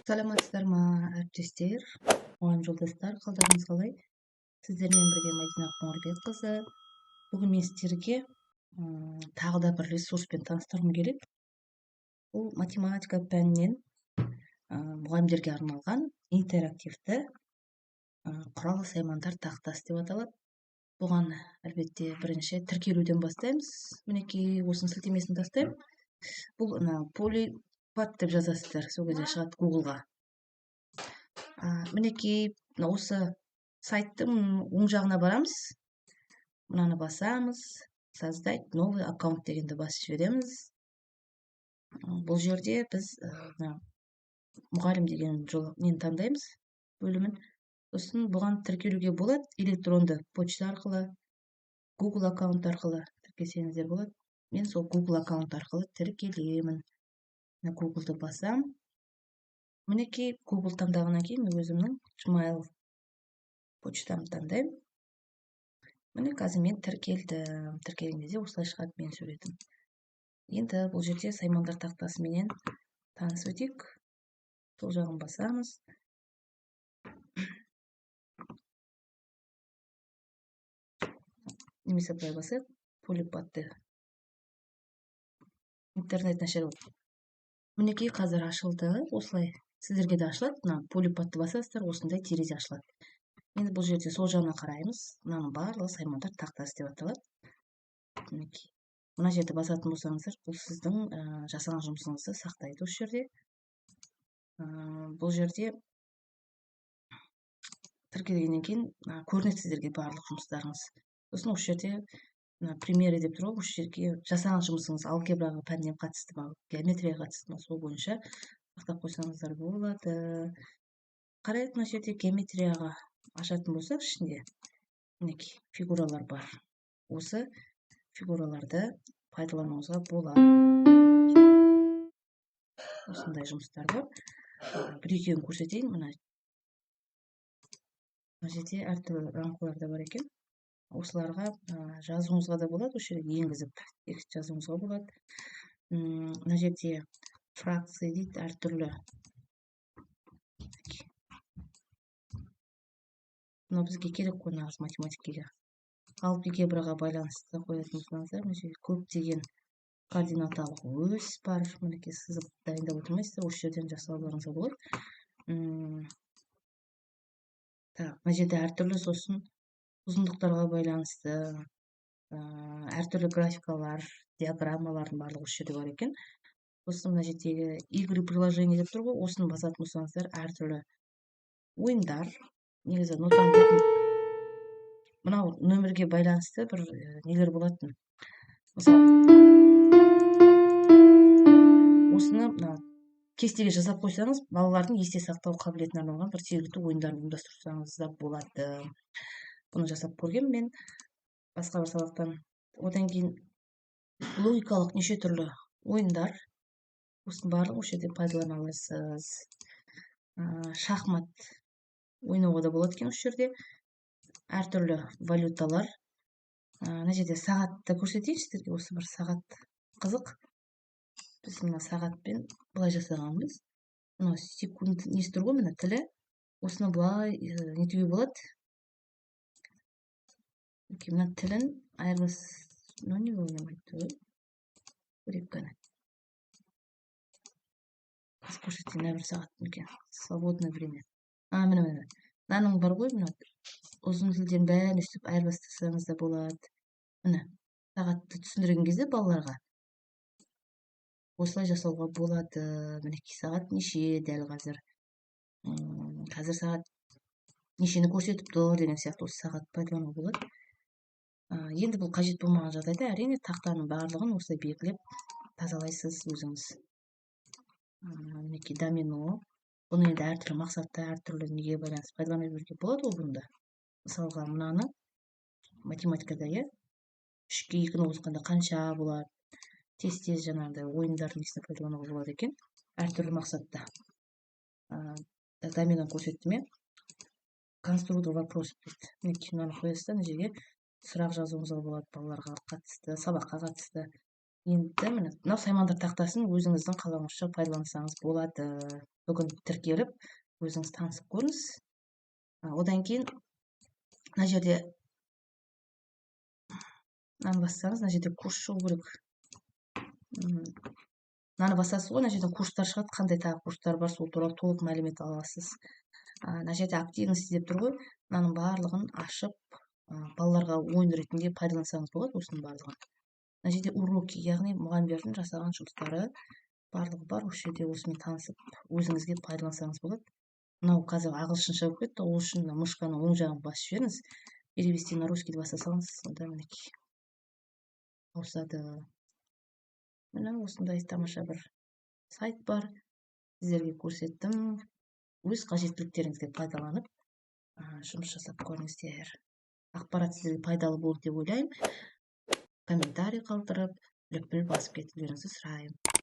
Саламатсыздар ма, әріптестер, мұғалім жолдастар, қалдарыңыз қалай? Сіздермен бірге Мадина Қоңырбекқызы. Бүгін мен сіздерге тағы да бір ресурспен таныстырғым келеді. Бұл математика пәнінен мұғалімдерге арналған интерактивті құрал саймандар тақтасы деп аталады. Бұған әлбетте бірінші тіркелуден бастаймыз. Мінекей, осының сілтемесін тастаймын. Бұл Polypad деп жазасыздар, сол кезде шығады Google-ға. Мінекей, осы сайттың оң жағына барамыз. Мынаны басамыз. Создать новый аккаунт дегенді басып жібереміз. Бұл жерде біз мұғалім деген жол нені таңдаймыз, бөлімін. Сосын бұған тіркелуге болады электронды почта арқылы, Google аккаунт арқылы тіркелсеңіздер болады. Мен сол Google аккаунт арқылы тіркелемін. Google-ды басам. Мінекей, Google таңдағаннан кейін мен өзімнің Gmail почтамды таңдаймын. Міне, қазір мен тіркелдім. Тіркелген кезде осылай шығады менің суретім. Енді бұл жерде саймандар тақтасыменен танысып өтейік. Сол жағын басамыз. Немесе былай басайық. Polypad-ты. Интернет нашар болды. Мінекей, қазір ашылды. Осылай сіздерге де ашылады. Мына Polypad-ты басасыздар, осындай терезе ашылады. Енді бұл жерде сол жағына қараймыз. Мынаның барлығы саймандар тақтасы деп аталады. Мінекей. Мына жерді басатын болсаңыздар, бұл сіздің жасаған жұмысыңызды сақтайды осы жерде. Бұл жерде тіркелгеннен кейін көрінеді сіздерге барлық жұмыстарыңыз. Сосын осы жерде мына примеры деп тұр ғой, осы жерге жасаған жұмысыңыз алгебраға пәніне қатысты ма, геометрияға қатысты ма, сол бойынша сақтап қойсаңыздар болады. Қарайық, мына жерде геометрияға ашатын болсақ, ішінде мінекей фигуралар бар. Осы фигураларды пайдалануыңызға болады. Осындай жұмыстар бар. Бір екеуін көрсетейін. Мына жерде әртүрлі рамкалар да бар екен. Осыларға жазуыңызға да болады, осы жерге енгізіп текст жазуыңызға болады. Мына жерде фракция дейді, әртүрлі. Мынау бізге керек қой нағыз математикаға. Алгебраға байланысты қоятын болсаңыздар, мына жерде көптеген координаталық ось бар. Мінекей, сызып дайындап отырмайсыздар, осы жерден жасап алуыңызға болады. Мына жерде әртүрлі сосын ұзындықтарға байланысты, әртүрлі графикалар, диаграммалардың барлығы осы жерде бар екен. Сосын мына жердегі игры приложение деп тұр ғой, осыны басатын болсаңыздар, әртүрлі ойындар. Негізі нотаны мынау нөмірге байланысты бір нелер болатын. Мысалы, осыны мына кестеге жасап қойсаңыз, балалардың есте сақтау қабілетіне арналған бір жергілікті ойындарын ұйымдастырсаңыз да болады. Бұны жасап көргенмін мен басқа бір сабақтан. Одан кейін логикалық неше түрлі ойындар, осының барлығын осы жерде пайдалана аласыз. Шахмат ойнауға да болады екен осы жерде. Әртүрлі валюталар. Мына жерде сағатты көрсетейінші сіздерге. Осы бір сағат қызық. Біз мына сағатпен былай жасағанбыз. Мына секунд несі тұр ғой, мына тілі. Осыны былай нетуге болады. Мінекей, мына тілін айырбас, мынау не ойнамайды? Көрейік қане. Қазір көрсетейін, мына бір сағат мінекей. Свободное время. Міне, міне. Мынаның бар ғой, мына ұзын тілден бәрін өстіп айырбастасаңыз да болады. Міне, сағатты түсіндірген кезде балаларға осылай жасауға болады. Мінекей, сағат неше дәл қазір. Қазір сағат нешені көрсетіп тұр деген сияқты осы сағат пайдалануға болады. Енді бұл қажет болмаған жағдайда әрине тақтаның барлығын осылай белгілеп тазалайсыз өзіңіз. Мінекей, домино. Бұны енді әртүрлі мақсатта, әртүрлі неге байланысты пайдалана беруге болады ғой бұны да. Мысалға, мынаны математикада, иә, үшке екіні қосқанда қанша болады? Тез-тез жаңағыдай ойындардың несіне пайдалануға болады екен, әртүрлі мақсатта. Доминоны көрсеттім, иә. Конструктор вопрос дейді. Мінекей, мынаны қоясыз да, мына жерге сұрақ жазуыңызға болады, балаларға қатысты, сабаққа қатысты. Енді, міне, мынау саймандар тақтасын өзіңіздің қалауыңызша пайдалансаңыз болады. Бүгін тіркеліп, өзіңіз танысып көріңіз. Одан кейін мына жерде мынаны бассаңыз, мына жерде курс шығу керек. Мынаны басасыз ғой, мына жерден курстар шығады. Қандай тағы курстар бар, сол туралы толық мәлімет ала аласыз. Мына жерде «Активности» деп тұр ғой, мынаның барлығын ашып, балаларға ойын ретінде пайдалансаңыз болады осының барлығын. Мына жерде «Уроки», яғни мұғалімдердің жасаған жұмыстары барлығы бар осы жерде. Осымен танысып, өзіңізге пайдалансаңыз болады. Мынау қазір ағылшынша болып кетті. Ол үшін мына мышканың оң жағын басып жіберіңіз, «Перевести на русский» деп баса салыңыз, сонда, мінекей, ауысады. Міне, осындай тамаша бір сайт бар, сіздерге көрсеттім. Өз қажеттіліктеріңізге пайдаланып, жұмыс жасап көріңіздер. Ақпарат сіздерге пайдалы болды деп ойлаймын. Комментарий қалдырып, лүпіл басып кетулеріңізді сұраймын.